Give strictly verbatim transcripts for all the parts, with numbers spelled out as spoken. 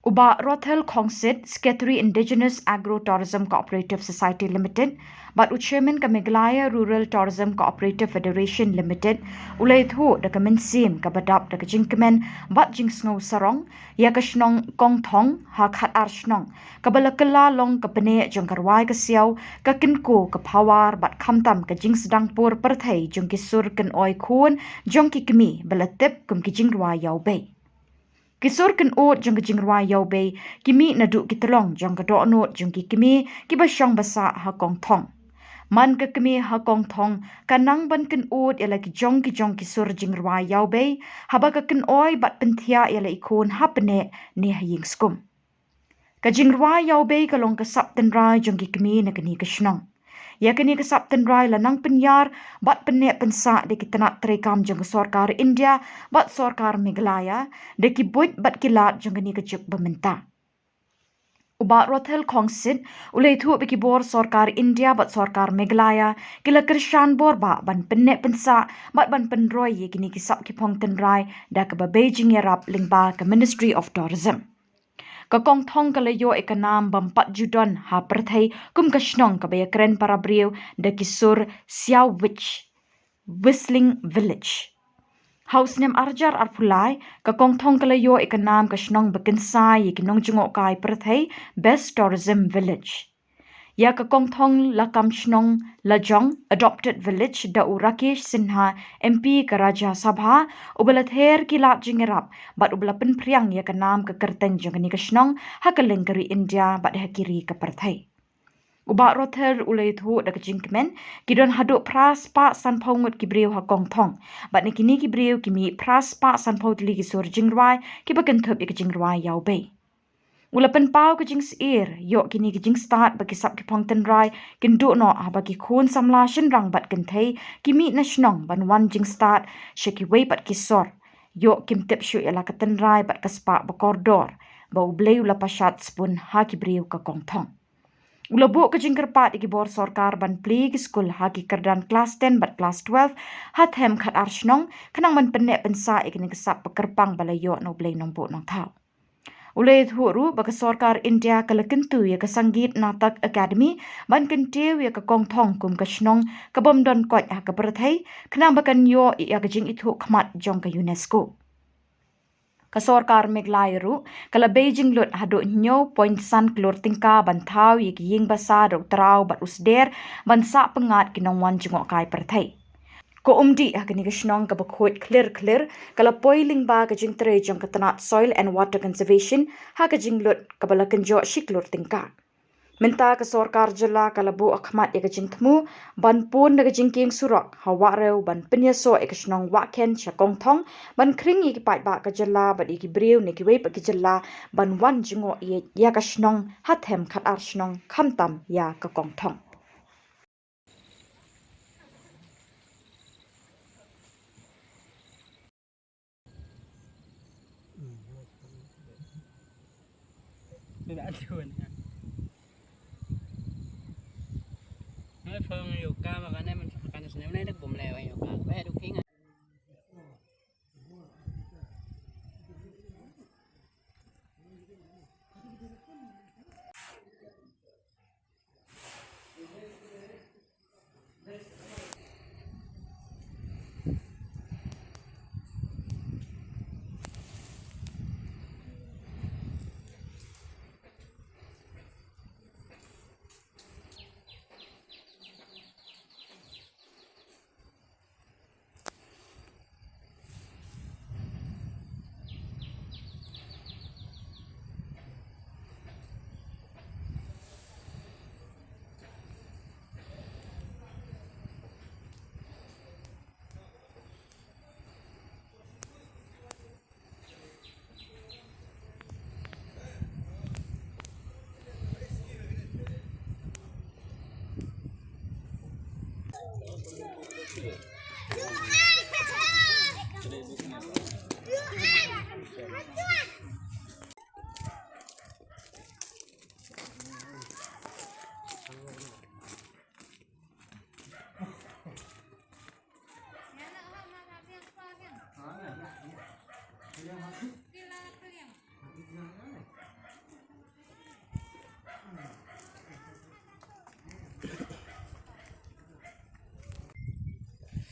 U Bah Rothel Khongsit, Secretary Indigenous Agro Tourism Cooperative Society Limited, bad u Chairman ka Meghalaya Rural Tourism Cooperative Federation Limited, u la ïathuh da ka mynsiem kaba dap da ka jingkmen bad jingsngew sarong ïa ka shnong Kongthong ha Khatar Shnong, kaba la kylla long ka bneng jong ka rwai ka siaw, ka kynkoh ka phawar bad khamtam ka jingsdang por pyrthei jong ki sur kynoi khun jong ki kmie ba la tip kum ki jingrwai ïawbei. Ki sur kynud jong ki jingrwai ïawbei ki mih naduh ki tyllong jong ka dohnud jong ki kmie kiba shong ba sah ha Kongthong. Man ka kmie ha Kongthong ka nang ban kynud ïa la ki jong ki jong ki sur jingrwai ïawbei, haba ka kynoi bad pynthiah ïa la i khun ha bneng ne ha ïing skum. Ka jingrwai ïawbei ka long ka sap tynrai jong ki kmie na kane ka shnong. Ïa kane ka sap tynrai la nang pynïar bad pynneh pynsah da ki tnat treikam jong ka sorkar India bad sorkar Meghalaya, da ki buit bad ki lad jong kane ka juk ba mynta. U Bah Rothel Khongsit u la ïathuh ba ki bor sorkar India bad sorkar Meghalaya ki la kyrshan bor bah ban pynneh pynsah bad ban pynroi ïa kine ki sap ki phong tynrai da kaba bei jingïarap lyngba ka Ministry of Tourism. Ka Kongthong ka la ïoh ïa ka nam bym pat ju don ha pyrthei kum ka shnong kaba ïakren para briew da ki sur siaw witch, Whistling Village. Ha u snem arhajar arphew lai, ka Kongthong ka la ïoh ïa ka nam ka shnong ba kynsai ïa ki nongjngohkai pyrthei, Best Tourism Village. Ïa ka Kongthong la kam shnong lajong, adopted village, da u Rakesh Sinha, M P ka Rajya Sabha, uba la ther ki lad jingïarap bad uba la pynphriang ïa ka nam ka kyrteng jong kane ka shnong ha kylleng ka ri India bad ha ki ri ka pyrthei. U Bah Rothel u la ïathuh da ka jingkmen, ki don haduh phra spah sanphew ngut ki briew ha Kongthong, bad na kine ki briew ki mih phra spah sanphew tylli ki sur jingrwai kiba kynthup ïa ka jingrwai ïawbei. U la pynpaw ka jingsyier, ïoh kine ki jingstad ba ki sap ki phong tynrai kin duh noh haba ki khun samla shynrang bad kynthei ki mih na shnong ban wan jingstad sha kiwei pat ki sor. Ïoh kim tip shuh ïa la ka tynrai bad ka spah ba kordor ba U Blei u la pynshad sbun ha ki briew ka Kongthong. U la buh ka jingkyrpad ïa ki bor sorkar ban plie ki skul ha ki kyrdan klas ten bad klas twelve ha them Khatar Shnong, khnang ban pynneh pynsah ïa kane ka sap ba kyrpang ba la ïoh na U Blei Nongbuh Nongthaw. U la ïathuh ruh ba ka sorkar India ka la kyntu ïa ka Sangeet Natak Academy ban kyntiew ïa ka Kongthong kum ka shnong kabym don koit ha ka pyrthei, khnang ba kan ïoh ïa ka jingithuh khmat jong ka UNESCO. Ka sorkar Meghalaya ruh ka la bei jinglut haduh hynñiew point san klur tyngka ban thaw ïa ki ïing basa da u traw bad u sder ban sah pyngngad ki nongwan jngohkai pyrthei. Ka Umdih ha kane ka shnong kaba khuid khlir khlir ka la poi lyngba ka jingtrei jong ka tnat Soil and Water Conservation ha ka jinglut kaba la kynjoh shi klur tyngka. Mynta ka sorkar jylla ka la buh ha khmat ïa ka jingthmu ban pun da ka jingkieng surok ha Wahrew ban pynïasoh ïa ka shnong Wahkhen sha Kongthong, ban khring ïa ki paidbah ka jylla bad ïa ki briew na kiwei pat ki jylla ban wan jngoh ïa, ïa ka shnong ha them Khatar Shnong khamtam ïa ka Kongthong.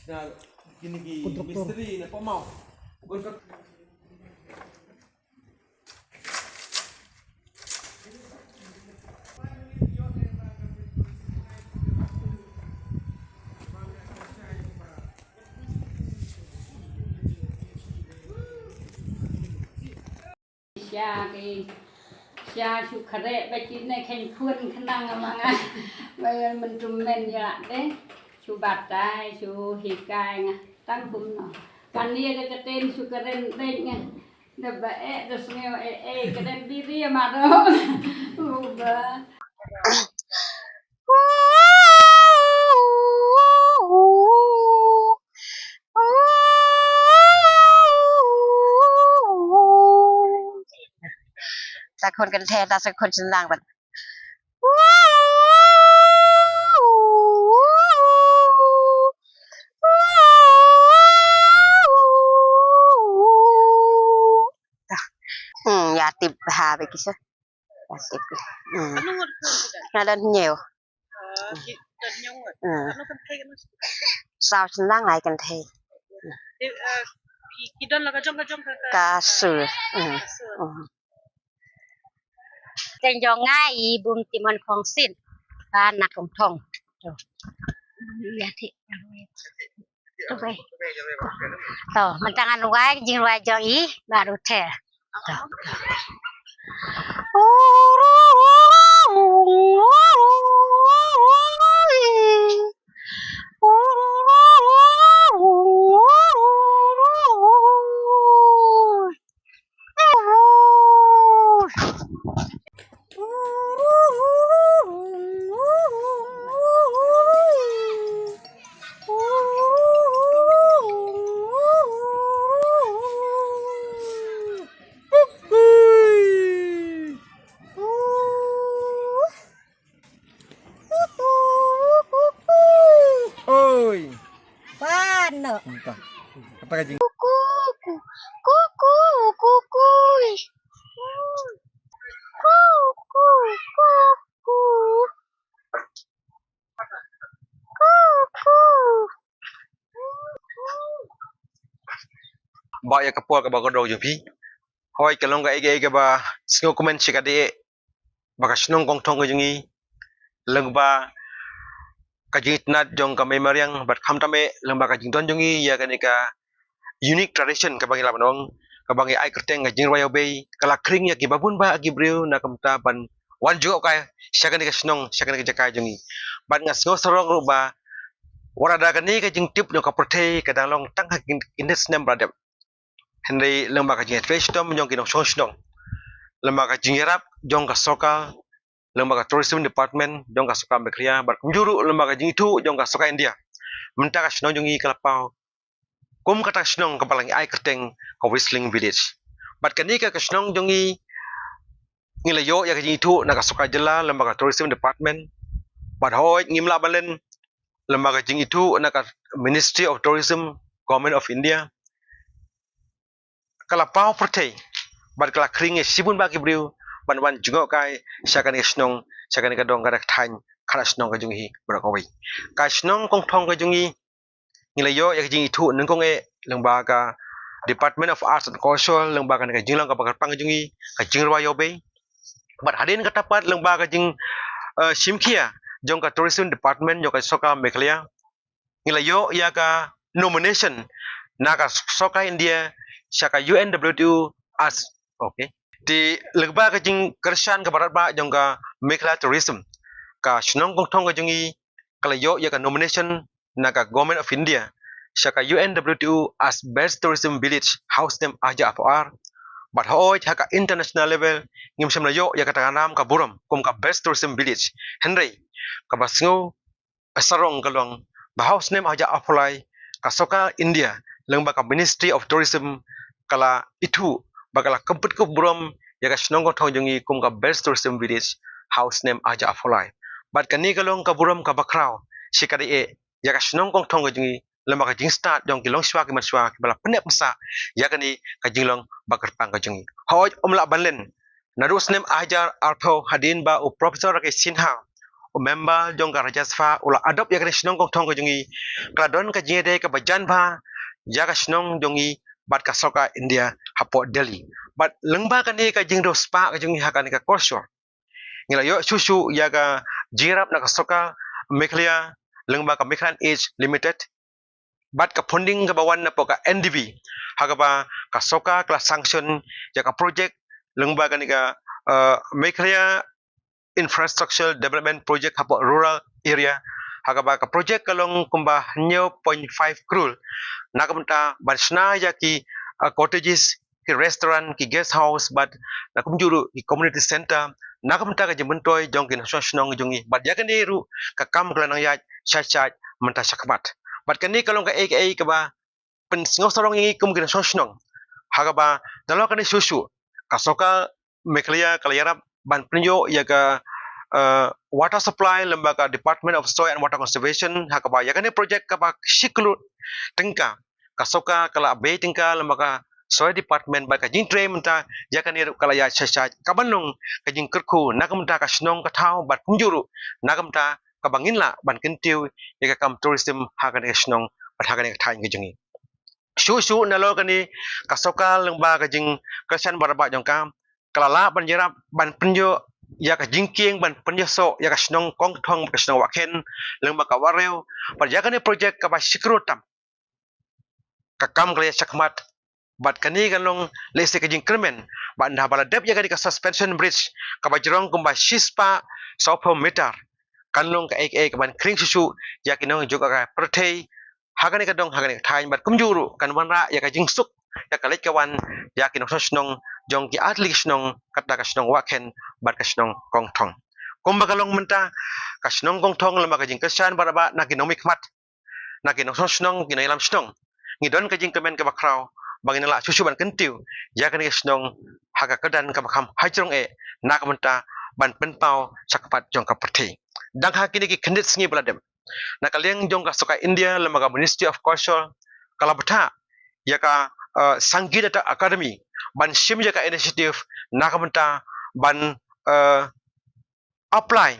Na kini ki mistri na pamau. Sha ki, sha shu khreh ba ki ne khein khun khnang ma nga. Ba ïa mynta men ïa te. Shu batai, shu hikai nga. Tang kumno. Kan ïa ka ktien shu kren beit nga. Da ba eh, da sngew eh, eh, kren bibi ma do. Uba. Ta khun kynthei, ta sa khun shyllang pat. Hmm, ïa tip ha ba ki sa. Ïa tip. Hmm. Nga don hynñiew. Hmm. Saw shyllang lai kynthei. Ka sur. Hmm. Hmm. Teng jong nga i Bumtimon Khongsyn. Ba na Kongthong. To. Ïa ti. To, mynta ngan rwai jingrwai jong i ba ruh te. To. Oi. Pano. Entah. Kata ka jing. Kuku, ku-, kuku, kukui. Kuku, kuku. Kuku. Ba ïa ka por kaba kordor jong phi. Hoi ka long kaei kaei kaba sngewkmen shi katdei ba ka shnong Kongthong ka jong ngi lyngba ka jingitynnad jong ka mei mariang bad khamtam eh lyngba ka jingdon jong ngi ïa kane ka unique tradition kaba ngi lah ban ong kaba ngi ai kyrteng ka jingrwai ïawbei ka la khring ïa kiba bun bah ki briew na ka bynta ban wan jngohkai sha kane ka shnong sha kane ka jaka jong ngi. Bad nga sngew sarong ruh ba wat la da kane ka jingtip jong ka pyrthei ka dang long tang ha ki, ki snem ba la dep. Hynrei lyngba ka jingïatrei shitom jong ki nongshong shnong, lyngba ka jingïarap jong ka sorkar, lyngba ka tourism department jong ka sorkar Meghalaya bad kumjuh ruh lyngba ka jingithuh jong ka sorkar India, mynta ka shnong jong ngi ka la paw kum kata ka shnong kaba la ngi ai kyrteng ka Whistling Village. Bad kane ka, ka shnong jong ngi, ngi la ïoh ïa ka jingithuh na ka sorkar jylla lyngba ka tourism department. Bad hooid ngim lah ban len lyngba ka jingithuh na ka Ministry of Tourism, Government of India. Ka la paw pyrthei bad ka la khring ïa shibun bah ki briew ban wan jngohkai sha kane ka shnong, sha kane ka dong, kane ka thaiñ, kane ka shnong ka jong ngi baroh kawei. Ka shnong Kongthong ka jong ngi, ngi la ïoh ïa ka jingithuh nyngkong eh lyngba ka Department of Arts and Culture, lyngba kane ka jinglong kaba kyrpang ka jong ngi, ka jingrwai ïawbei. Bad hadien kata pat lyngba ka jing, eh, shimkhia jong ka Tourism Department jong ka sorkar Meghalaya, ngi la ïoh ïa ka nomination na ka sorkar India sha ka U N W T O as, okay. Te lyngba ka jingkyrshan kaba radbah jong ka Meghalaya Tourism, ka shnong Kongthong ka jong ngi ka la ïoh ïa ka nomination na ka Government of India sha ka U N W T O as Best Tourism Village, House Name Aja Apoar. Bad hooid ha ka international level ngim shym la ïoh ïa kata ka nam ka burom kum ka Best Tourism Village. Hynrei kaba sngew sarong ka long ba ha u snem hajar arphew lai ka sorkar India lyngba ka Ministry of Tourism ka la ithuh ba ka la kynput ka burom ïa ka shnong Kongthong jong ngi kum ka Best Tourism Village ha u snem hajar arphew lai. Bad kane ka long ka burom kaba khraw shi katta eh ïa ka shnong Kongthong ka jong ngi lyngba ka jingstad jong ki longshuwa ki manshuwa kiba la pynneh pynsah ïa kane ka jinglong ba kyrpang ka jong ngi. Hooid, ym lah ban len, naduh u snem hajar arphew hadien ba u Professor Rakesh Sinha u member jong ka Rajya Sabha u la adopt ïa kane ka shnong Kongthong ka jong ngi, ka la don ka jingïadei kaba jan bha ïa ka shnong jong ngi bad ka sorkar India hapoh Delhi. Bad lyngba kane ka jingriewspah ka jong ngi ha kane ka korsor, ngi la ïoh shuh shuh ïa ka jingïarap na ka sorkar Meghalaya lyngba ka Meghalayan Aid Limited bad ka funding kaba wan napoh ka N D B, ha kaba ka sorkar ka la sanction ïa ka project lyngba kane ka, eh, Meghalaya Infrastructure Development Project hapoh rural area, ha kaba ka project ka long kumba hynñiew point five crore na ka bynta ban shna ïa ki, eh, cottages, ki restaurant, ki guest house, bad na kumjuh ruh ki community center na ka bynta ka jingmyntoi jong ki nongshong shnong jong ngi. Bad ïa kane ruh ka kam ka la nang ïaid shaid shaid mynta shakhmat. Bad kane ka long kaei kaei kaba pynsngewsarong ïa ngi kum ki nongshong shnong, ha kaba nalor kane shuh shuh ka sorkar Meghalaya ka la ïarap ban pynïoh ïa ka, eh, water supply lyngba ka Department of Soil and Water Conservation, ha kaba ïa kane project kaba shi klur tyngka ka sorkar ka la bei tyngka lyngba ka Soil Department bad ka jingtrei mynta ïa kane ruh ka la ïaid shaid shaid, kaban long ka jingkyrkhu na ka bynta ka shnong ka thaw bad kumjuh ruh na ka bynta kaba ngin lah ban kyntiew ïa ka kam tourism ha kane ka shnong bad ha kane ka thaiñ ka jong ngi. Shuh shuh nalor kane ka sorkar lyngba ka jingkyrshan barabah jong ka, ka la lah ban ïarap ban pynïoh ïa ka jingkieng ban pynïasoh ïa ka shnong Kongthong bad ka shnong Wahkhen lyngba ka Wahrew bad ïa kane project kaba shi klur tam. Ka kam ka la ïaid shakhmat bad kane ka long lehse ka jingkyrmen bad ynda ba la dep ïa kane ka suspension bridge kaba jrong kumba shispah sawphew meter, kan long kaei kaei kaban khring shuh shuh ïa ki nong jong ka pyrthei ha kane ka dong ha kane ka thaiñ bad kumjuh ruh kan wanrah ïa ka jingsuk ïa ka leit ka wan ïa ki nongshong shnong jong ki artylli ki shnong, kata ka shnong Wahkhen bad ka shnong Kongthong. Kumba ka long mynta ka shnong Kongthong lyngba ka jingkyrshan barabah na ki nongmihkhmat, na ki nongshong shnong, ki nongïalam shnong, ngi don ka jingkyrmen kaba khraw ba ngin lah shuh shuh ban kyntiew ïa kane ka shnong ha ka kyrdan kaba kham hajrong eh na ka bynta ban pynpaw shakhmat jong ka pyrthei. Dang ha kine ki khyndiat sngi ba la dep, na ka liang jong ka sorkar India lyngba ka Ministry of Culture ka la bthah ïa ka, eh, Sangeet Naatak Akademi ban shim ïa ka initiative na ka bynta ban, eh, apply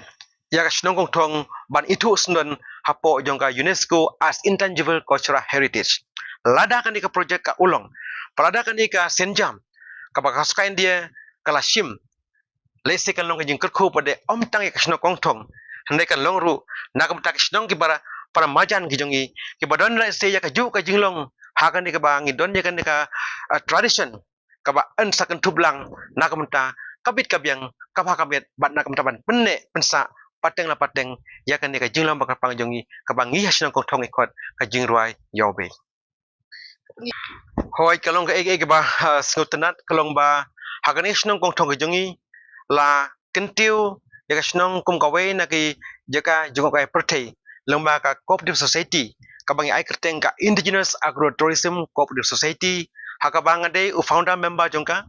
ïa ka shnong Kongthong ban ithuh syndon hapoh jong ka UNESCO as Intangible Cultural Heritage. Lada kane ka project ka u long, lada kane ka sienjam kaba ka sorkar India ka la shim, lehse kan long ka jingkyrkhu pat de ym tang ïa ka shnong Kongthong, hynrei kan long ruh na ka bynta ki shnong kiba para marjan ki jong ngi kiba don lehse ïa kajuh ka jinglong ha kane kaba ngi don ïa kane ka, ah, tradition kaba yn sa kynthup lang na ka bynta ka bit ka biang, ka bha ka miat bad na ka bynta ban pynneh pynsah pateng la pateng ïa kane ka jinglong ba kyrpang jong ngi kaba ngi ha shnong Kongthong ngi khot ka jingrwai ïawbei. Hooid, ka long kaei kaei kaba, ah, sngewtynnat, ka long ba ha kane ka shnong Kongthong ka jong ngi la kyntiew ïa ka shnong kum kawei na ki jaka jngohkai pyrthei lyngba ka cooperative society kaba ngi ai kyrteng ka Indigenous Agro Tourism Cooperative Society, ha kaba nga dei u founder member jong ka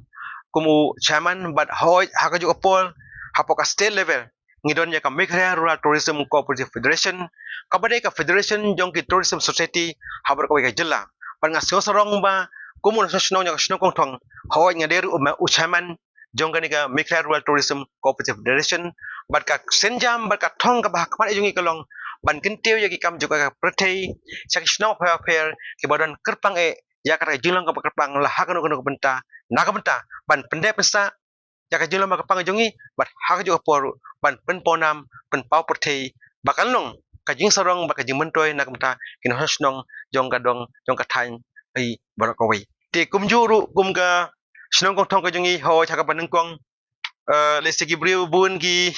kum u chairman. Bad hooid, ha kajuh ka por hapoh ka state level ngi don ïa ka Meghalaya Rural Tourism Cooperative Federation, kaba dei ka federation jong ki tourism society ha baroh kawei ka jylla. Bad nga sngewsarong ba kum u nongshong shnong jong ka shnong Kongthong, hooid, nga dei ruh u me-, u chairman jong kane ka Meghalaya Rural Tourism Cooperative Federation. Bad ka sienjam bad ka thong kaba ha khmat jong ngi ka long ban kyntiew ïa ki kam jngohkai pyrthei sha ki shnong bapher bapher kiba don kyrpang eh ïa kata ka jinglong kaba kyrpang la ha kano kano ka bynta, na ka bynta ban pyndep pynsah ïa ka jinglong ba kyrpang jong ngi bad ha kajuh ka por ruh ban pynpaw nam pynpaw pyrthei ba kan long ka jingsarong bad ka jingmyntoi na ka bynta ki nongshong shnong jong ka dong jong ka thaiñ hi baroh kawei. Te kumjuh ruh kum ka shnong Kongthong ka jong ngi, hooid, ha kaba nyngkong, eh, lehse ki briew bun ki,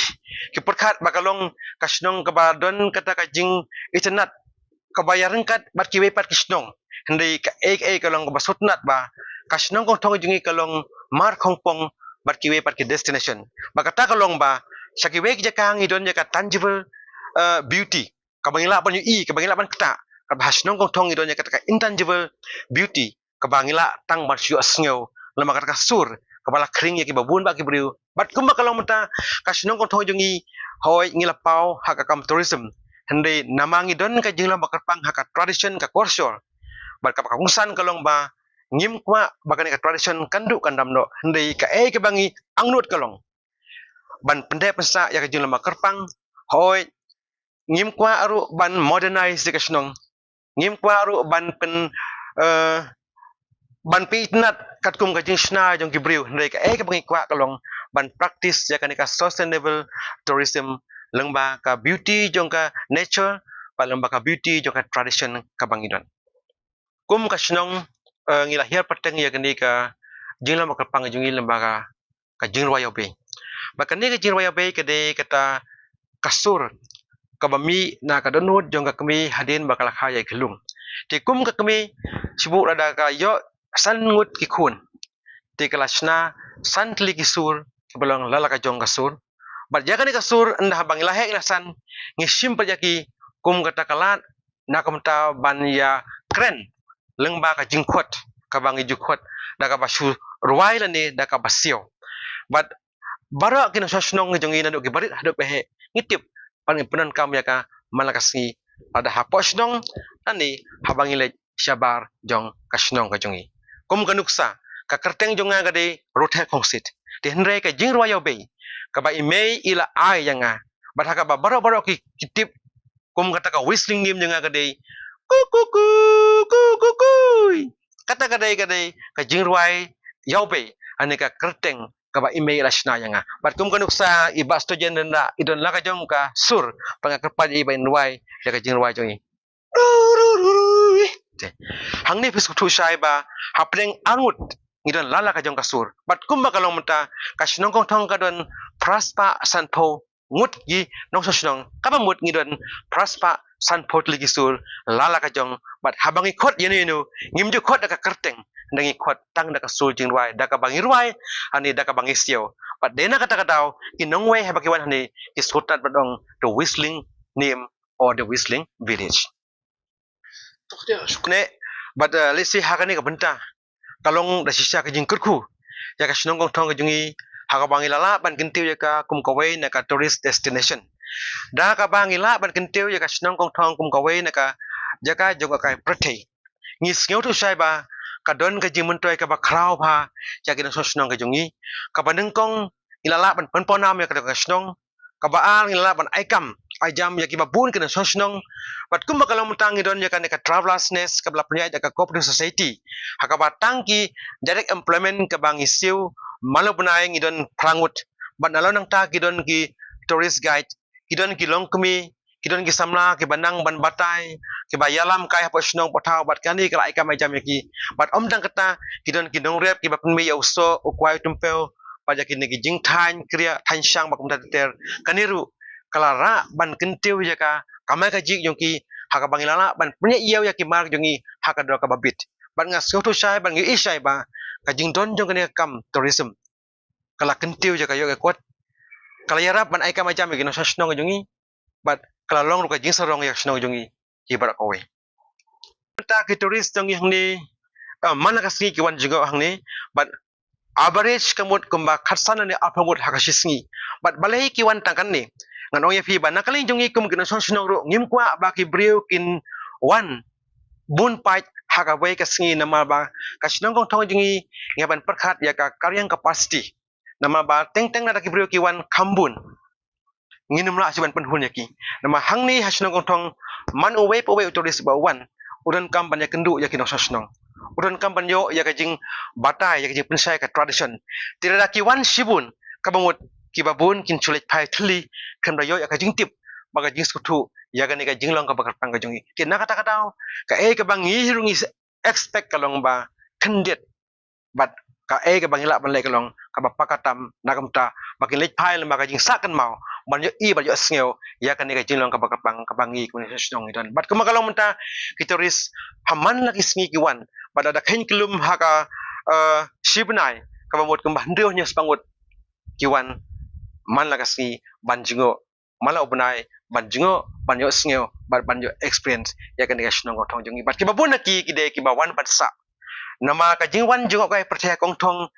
ki pyrkhat ba ka long ka shnong kaba don kata ka jingitynnad kaba ïaryngkat bad kiwei pat ki shnong. Hynrei kaei kaei ka long kaba sngewtynnat ba ka shnong Kongthong jong ngi ka long mar khongpong bad kiwei pat ki destination. Ba kata ka long ba sha kiwei ki jaka ngi don ïa ka tangible, eh, beauty kaba ngi lah ban ïohi, kaba ngi lah ban ktah. Katba ha shnong Kongthong ngi don ïa kata ka intangible beauty kaba ngi lah tang ban shu ïohsngew lem bad kata ka sur kaba la khring ïa kiba bun bah ki briew. Bad kumba ka long mynta, ka shnong Kongthong jong ngi, hooid, ngi la paw ha ka kam tourism, hynrei namar ngi don ka jinglong ba kyrpang ha ka tradition, ka culture, bad kaba ka kongsan ka long ba ngim kwah ba kane ka tradition kan duh kan dam noh, hynrei kaei kaba ngi angnud ka long ban pyndep pynsah ïa ka jinglong ba kyrpang Hooid, ngim kwah ruh ban modernize ïa ka shnong. Ngim kwah ruh ban pyn, eh, ban pynïaid katkum ka jingshna jong ki briew, hynrei kaei kaba ngi kwah ka long ban practice ïa kane ka sustainable tourism lyngba ka beauty jong ka nature, bad lyngba ka beauty jong ka tradition kaba ngi don. Kum ka shnong, eh, ngi la hiar pateng ïa kane ka jinglong ba kyrpang jong ngi lyngba ka, ka jingrwai ïawbei. Bad kane ka jingrwai ïawbei ka dei kata ka sur kaba mih na ka dohnud jong ka kmie hadien ba ka la kha ïa ka lung. Te kum ka kmie, shibun lada ka ïoh san ngut ki khun, te ka la shna san tylli ki sur kiba long la la ka jong ka sur. Bad ïa kane ka sur, ynda haba ngi la heh ngi la san, ngi shim pat ïa ki kum kata ka lad na ka bynta ban ïa kren lyngba ka jingkhot kaba ngi ju khot da kaba shu rwai lane da kaba siaw. Bad baroh ki nongshong shnong jong ngi, naduh kiba rit haduh ba heh, ngi tip ban ngi pyndonkam ïa ka man la ka sngi, lada hapoh shnong lane haba ngi leit shabar jong ka shnong ka jong ngi. Kum ka nuksa, ka kyrteng jong nga ka dei Ruther Khongsit. Te hynrei ka jingrwai ïawbei kaba i mei i la ai ïa nga, bad ha kaba baroh baroh ki, ki tip, kum kata ka whistling name jong nga ka dei ku ku ku ku ku kui. Kata ka dei, ka dei ka jingrwai ïawbei, hane ka kyrteng kaba i mei i la shna ïa nga. Bad kum ka nuksa, i Bah Stojen Rynda i don la ka jong ka sur, bad nga kyrpad ïa i ba in rwai ïa ka jingrwai jong i. Te hangne phi sngewthuh shai ba hapdeng arngut ngi don la la ka jong ka sur. Bad kumba ka long mynta, ka shnong Kongthong ka don phra spah sanphew ngut ki nongshong shnong, kaba mut ngi don phra spah sanphew tylli ki sur la la ka jong. Bad haba ngi khot ïano ïano, ngim ju khot da ka kyrteng, hynrei ngi khot tang da ka sur jingrwai, da kaba ngi rwai, hane da kaba ngi siaw. Bad dei na kata ka daw, ki nongwei haba ki wan hangne, ki sngewtynnat ban ong the whistling name or the whistling village. Ne, bad, eh, lehse ha kane ka bynta ka long da shisha ka jingkyrkhu ïa ka shnong Kongthong ka jong ngi, ha kaba ngi la lah ban kyntiew ïa ka kum kawei na ka tourist destination. Da kaba ngi lah ban kyntiew ïa ka shnong Kongthong kum kawei na ka jaka jong ka kai pyrthei, ngi sngewthuh shai ba ka don ka jingmyntoi kaba khraw bha ïa ki nongshong shnong ka jong ngi. Kaba nyngkong, ngi la lah ban pynpaw nam ïa ka, ka shnong. Kaba ar, ngi la lah ban ai kam ai jam ïa kiba bun ki nongshong shnong. Bad kumba ka long mynta, ngi don ïa kane ka Travelers Nest kaba la pynïaid da ka Cooperative Society, ha kaba tang ki direct employment kaba ngi siew man la u bnai ngi don phra ngut. Bad nalor nangta ki don ki tourist guide, ki don ki longkmie, ki don ki samla kiba nang ban batai, kiba ïalam kai hapoh shnong hapoh thaw, bad kane ka la ai kam ai jam ïa ki. Bad ym tang kata, ki don ki nongrep kiba pynmih ïa u soh, u kwai, u tympew, bad ïa kine ki jingthaiñ kriah thaiñ shang bad kumta ter ter. Kane ruh ka la rah ban kyntiew ïa ka kamai kajih jong ki, ha kaba ngi la lah ban pynïaid ïew ïa ki mar jong ngi ha ka dor kaba bit. Bad nga sngewthuh shai, bad nga ïohi shai ba ka jingdon jong kane ka kam tourism ka la kyntiew ïa ka ïoh ka kot, ka la ïarap ban ai kam ai jam ïa ki nongshong shnong jong ngi, bad ka la long ruh ka jingsarong ïa ka shnong jong ngi hi baroh kawei. Mynta ki tourist jong ngi hangne, ah, man la ka sngi ki wan jngoh hangne, bad average ka mut kumba khatsan ne arphew ngut ha ka shi sngi. Bad balei ki wan tang katne? Ngan ong ïa phi ba na ka liang jong ngi kum ki nongshong shnong ruh, ngim kwah ba ki briew kin wan bun pat ha kawei ka sngi, namar ba ka shnong Kongthong jong ngi, ngi hap ban pyrkhat ïa ka carrying capacity. Namar ba teng teng lada ki briew ki wan kham bun, ngin ym lah shuh ban pynhun ïa ki. Namar hangne ha shnong Kongthong, man uwei pa uwei u tourist ba u wan, u donkam ban ïakynduh ïa ki nongshong shnong, u donkam ban ïoh ïa ka jingbatai, ïa ka jingpynshai ka tradition. Te lada ki wan shibun, kaba mut kiba bun kin shu leit phai thylli, khlem da ïoh ïa ka jingtip bad ka jingsngewthuh ïa kane ka jinglong kaba kyrpang ka jong ngi. Te na kata ka daw, kaei kaba ngi ruh ngi expect ka long ba khyndiat, bad kaei kaba ngi lah ban leh ka long kaba paka tam, na ka bynta ba kin leit phai lyngba ka jingsah kynmaw, ban ïohi bad ïohsngew ïa kane ka jinglong kaba kyrpang kaba ngi kum ki nongshong shnong ngi don. Bad kumba ka long mynta, ki tourist ha man la ki sngi ki wan, bad lada kheiñ kyllum ha ka, eh, shi bnai, kaba mut kumba hynriew hynñiew spah ngut ki wan man la ka sngi ban jngoh man la u bnai, ban jngoh, ban ïohsngew, ban, ban ïoh experience ïa kane ka shnong Kongthong jong ngi. Bad kiba bun na ki, ki dei kiba wan ban sah. Namar ka jingwan jngoh kai pyrthei ha Kongthong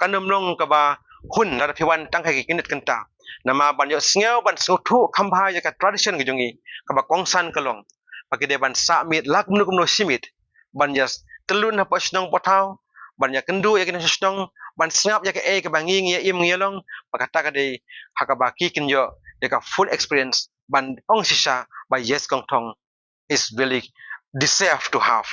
kan ym long kaba hun lada phi wan tang ha ki kynit kynta. Namar ban ïohsngew, ban sngewthuh kham bha ïa ka tradition ka jong ngi, kaba kongsan ka long ba ki dei ban sah miet la kumno kumno shi miet, ban ïa tylun hapoh shnong hapoh thaw, ban ïakynduh ïa ki nongshong shnong, ban sngap ïa kaei kaba ngi ngi ïa im ngi ïa long, bad kata ka dei ha kaba ki kin ïoh ïa ka full experience ban ong shisha ba Yes Kongthong is really deserve to have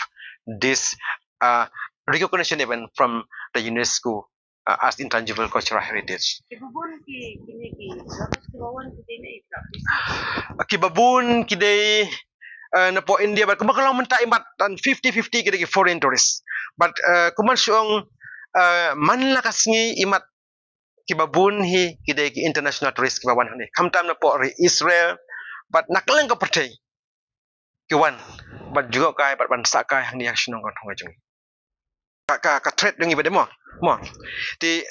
this uh, recognition even from the UNESCO uh, as intangible cultural heritage. Kiba bun ki, kine ki, ki ba bun ki dei uh, napoh India, bad kumba ka long mynta imat tan fifty fifty ki dei ki foreign tourists. Bad uh, kumba shu ong uh, man la ka sngi imat kiba bun hi ki dei ki international tourist kiba wan hangne. Khamtam napoh ri Israel, bad na kylleng ka pyrthei ki wan, bad jngoh kai, bad ban sah kai hangne ha ka shnong Kongthong ka jong ngi. Ka, ka, ka threat jong ngi ba dei mo, mo. Te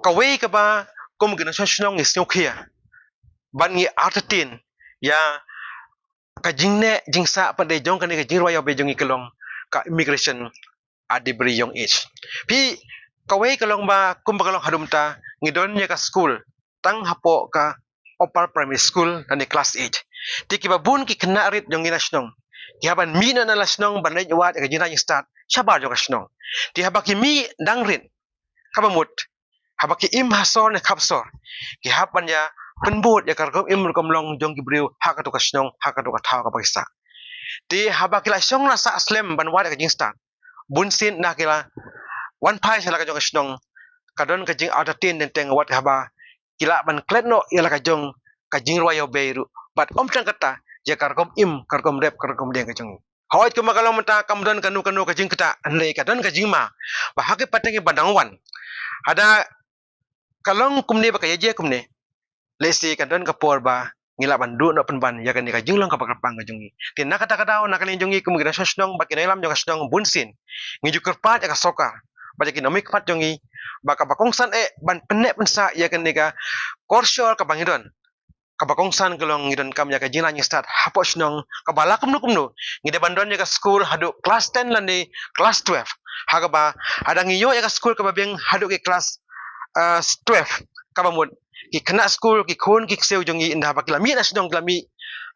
kawei kaba kum ki nongshong shnong ngi sngewkhia ban ngi entertain ïa ka jingneh jingsah pat de jong kane ka jingrwai ïawbei jong ngi ka long ka immigration at the very young age. Phi, kawei ka long ba kumba ka long haduh mynta ngi don ïa ka school tang hapoh ka upper primary school lane class eight. Te kiba bun ki khynnah rit jong ngi na shnong ki hap ban mih noh na la shnong ban leit wad ïa ka jingrwai jingstad shabar jong ka shnong. Te haba ki mih dang rit, kaba mut, haba ki im ha sor ne khap sor, ki hap ban ïa pynbud ïa ka rukom im rukom long jong ki briew ha katu ka shnong, ha katu ka thaw kaba ki sah. Te haba ki la shong la sah slem ban wad ïa ka jingstad, bunsien na ki la wan phai sha la ka jong ka shnong, ka don ka jing-entertain teng teng wat haba ki lah ban klet noh ïa la ka jong ka jingrwai ïawbei ruh, bad ym tang kata, ïa ka rukom im, ka rukom rep, ka rukom dieng ka jong ngi. Hooid, kumba ka long mynta kam don kano kano ka jingktah, hynrei ka don ka jingma ba ha ki pateng kiba dang wan, haba ka long kumne ba ka ïa jia kumne, lehse ka don ka por ba ngi lah ban duh noh pynban ïa kane ka jinglong kaba kyrpang ka jong ngi. Te na kata ka daw, na ka liang jong ngi kum ki nongshong shnong bad ki nongïalam jong ka shnong bunsien, ngi ju kyrpad ïa ka sorkar bad ïa ki nongmihkhmat jong ngi ba kaba kongsan eh ban pynneh pynsah ïa kane ka korsor kaba ngi don, kaba kongsan ka long ngi donkam ïa ka jingrwai jingstad hapoh shnong, kaba la kumno kumno ngi dei ban don ïa ka skul haduh klas ten lane klas twelve. Ha kaba haba ngi ïoh ïa ka skul kaba biang haduh ki klas, eh, twelve, kaba mut ki khynnah skul, ki khun ki ksiew jong ngi, ynda haba ki la mih na shnong ki la mih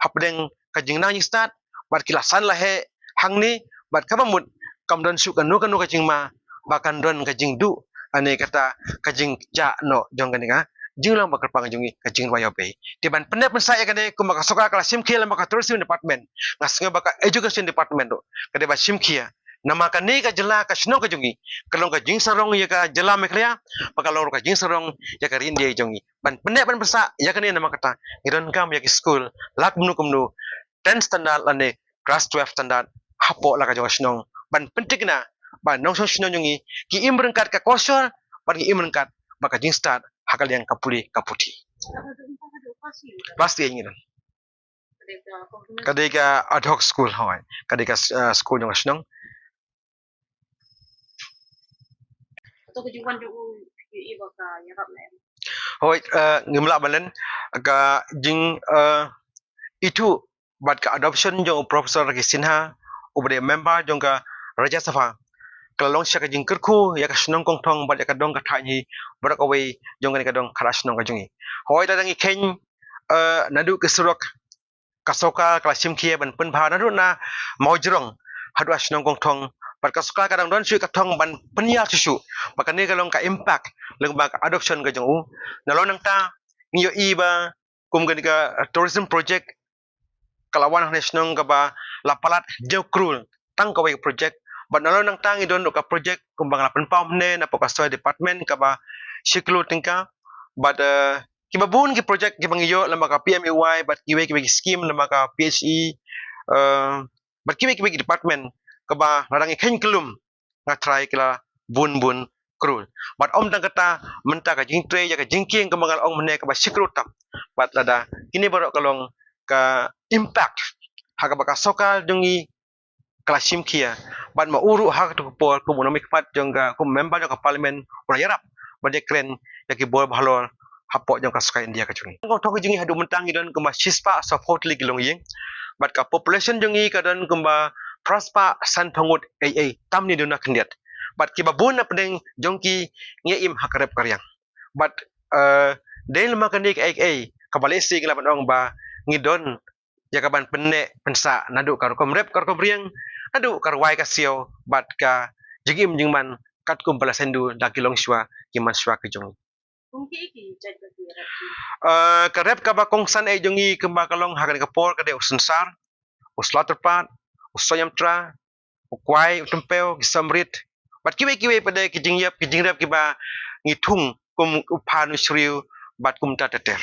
hapdeng ka jingnang jingstad, bad ki la san la heh hangne, bad kaba mut kam don shuh kano kano ka jingma ba kan don ka jingduh, lane kata ka jingjah noh jong kane ka jinglong ba kyrpang jong ngi, ka jingrwai ïawbei. Te ban pynneh pynsah ïa kane, kumba ka sorkar ka la shim khia lem bad ka tourism department, nga sngew ba ka education department ruh ka dei ban shim khia. Namar kane ka jylla, ka shnong ka jong ngi ka long ka jingsarong ïa ka jylla Meghalaya, bad ka long ruh ka jingsarong ïa ka ri India jong ngi. Ban pynneh ban pynsah ïa kane, namar kata ngi donkam ïa ki skul la kumno kumno, ten standard lane class twelve standard hapoh la ka jong ka shnong, ban pynthikna ba nongshong shnong jong ngi ki im ryngkat ka korsor, bad ki im ryngkat bad ka jingstad ha ka liang ka pule ka puthi. Class ten ngi don. Ka dei ka ad hoc school, hooid. Ka dei ka, eh, school jong ka shnong. Hooid, eh, ngim lah ban len, ka jing, eh, ithuh bad ka adoption jong u Professor Ricky Sinha, uba dei member jong ka Rajya Sabha, ka la long shisha ka jingkyrkhu ïa ka shnong Kongthong bad ïa ka dong ka thaiñ hi baroh kawei jong kane ka dong khadar shnong ka jong ngi. Hooid, lada ngi kheiñ, eh, naduh ki surok, ka sorkar ka la shim khia ban pynbha naduh na Mawjrong haduh ha shnong Kongthong, bad ka sorkar ka dang don shuh ka thong ban pynïar shuh shuh ba kane ka long ka impact lyngba ka adoption ka jong u. Nalor nangta ngi ïohi ba kum kane ka tourism project ka la wan hangne shnong kaba la palat hynñiew klur tang kawei ka project. Bad nalor nangta ngi don ruh ka project kumba nga la pynpaw mynne napoh ka soil department kaba shi klur tyngka. Bad, eh, kiba bun ki project kiba ngi ïoh lem bad ka P M A Y bad kiwei kiwei ki scheme lem bad ka P H E, eh, bad kiwei kiwei ki department kaba lada ngi kheiñ kyllum nga tharai ki la bun bun klur. Bad ym tang kata, mynta ka jingtrei ïa ka jingkieng kaba nga la ong mynne kaba shi klur tam. Bad lada kine baroh ka long ka impact ha kaba ka sorkar jong ngi ka la shim khia. Bad ma u ruh ha katu ka por kum u nongmihkhmat jong ka, kum member jong ka parliament, u la ïarap bad ïakren ïa ki bor ba halor hapoh jong ka sorkar India ka jong ngi. Kongthong ka jong ngi haduh mynta ngi don kumba shispah sawphew tylli ki longïing. Bad ka population jong ngi ka don kumba phraspah sanphew ngut ei ei, tam ngi duna khyndiat. Bad kiba bun na pdeng jong ki ngi im ha ka rep ka riang. Bad, eh, dei lem bad kane kaei kaei kaba lehse ngi lah ban ong ba ngi don ïa ka ban pynneh pynsah naduh ka rukom rep ka rukom riang, naduh ka rwai ka siaw bad ka jingim jingman katkum ba la sngewthuh da ki longshuwa ki manshuwa ki jong ngi. Kum ki ki jait ba ki rep ki. Eh, ka rep kaba kongsan eh jong ngi kumba ka long ha kane ka por ka dei u synsar, u sla tyrpad, u soh ñiamtra, u kwai, u tympew, ki sohmrit. Bad kiwei kiwei pat de ki jingïap, ki jingrep kiba ngi thung kum u phan u shriew bad kumta ter ter.